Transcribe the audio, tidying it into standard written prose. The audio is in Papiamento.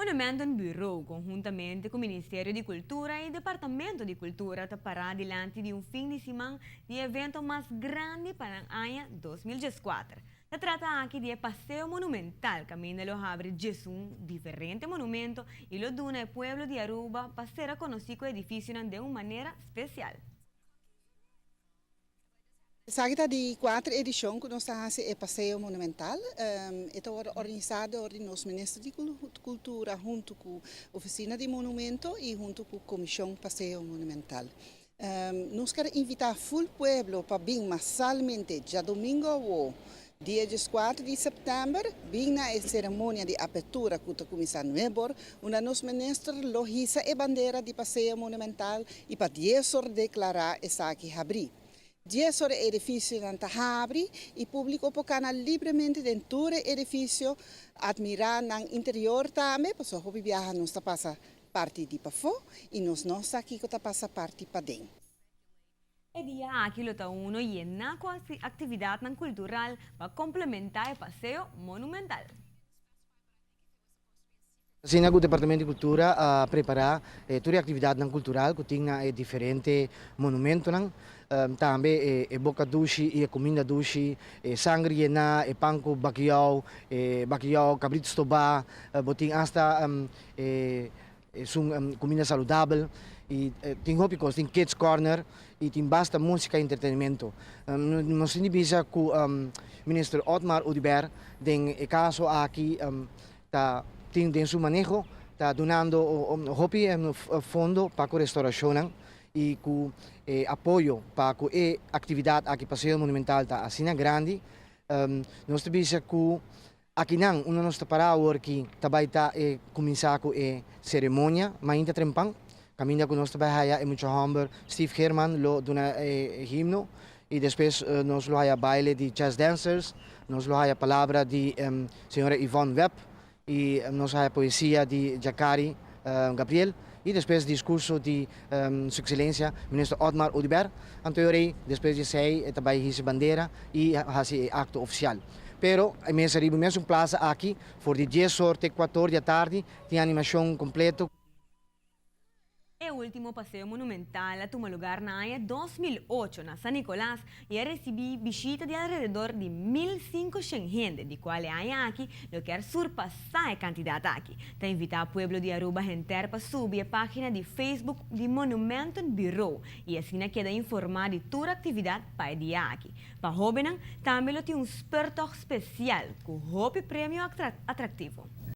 Monumentenbureau, conhuntamente cu Ministerio di Cultura y Departamento di Cultura, ta para dilanti di un fin di siman di evento mas grandi pa aña 2014. Ta trata aki di Paseo Monumental, caminda lo habri 11 diferente monumento y lo duna e pueblo di Aruba pa ser conoci cu e edificio di un manera special. Esaki ta di cuater edicion cu nos ta haci e Paseo Monumental. E ta organisa door nos Minister di Cultura hunto cu Oficina di Monumento y hunto cu Comision Paseo Monumental. Nos kier invita full pueblo pa bin masalmente diadomingo, dia 4 di september, bin na ceremonia di apertura cu ta cuminsa 9'or, unda nos minister lo hisa e bandera di Paseo Monumental y pa 10 or declara esaki habri. 10 or e edificio ta habri y publico por cana libremente den e edificio, admira nan interior tambe, pasobra hopi biaha nos ta pasa parti di pafo y nos no sa kico ta pasa parti paden. E dia aki lo ta uno yena cu actividad cultural pa complementa e Paseo Monumental. Asina, e Departamento di Cultura a prepara tur actividad cultural cu tin diferente monumento, tambe e boca dushi y cuminda dushi, sanger yena, e pan cu bakiyou, bakiyou, cabrito stoba, bo tin hasta cuminda saludabel y tin hopi cos, tin kids corner y tin basta musica y entretenimento. Nos tin bisa cu Minister Otmar Oduber, den caso aki, ta tin den su maneho, ta dunando hopi fondo pa e restauracion y cu apoyo pa e actividad aki Paseo Monumental ta asina grandi. Nos ta bisa cu aki nan, unda nos ta para aki, tambe ta cuminsa cu e ceremonia, mainta trempan, caminda cu nos tambe haya e mucha homber Steve Herman lo duna himno y despues nos lo haya baile di jazz dancers, nos lo haya palabra di señora Yvonne Webb y nos haya poesia di Jacari Gabriel y despues discurso di Su Excelencia Minister Otmar Oduber. Anto despues di esey tambe hisa bandera y haci acto oficial. Pero mes ariba mesun plaza aki, for di 10 or te 4 di atardi, tin animacion completo. E ultimo Paseo Monumental a tuma luga na aña 2008 na San Nicolas y a ricibi bishita di alrededor di 1.500 hende, di cual e aña aki lo kier surpasa e cantidad aki. Ta invita e pueblo di Aruba henter pa subi e pagina di Facebook di Monumentenbureau y asina keda informa di tur actividad pa e dia aki. Pa hobennan, tambe tin un speurtocht special cu hopi premio atractivo.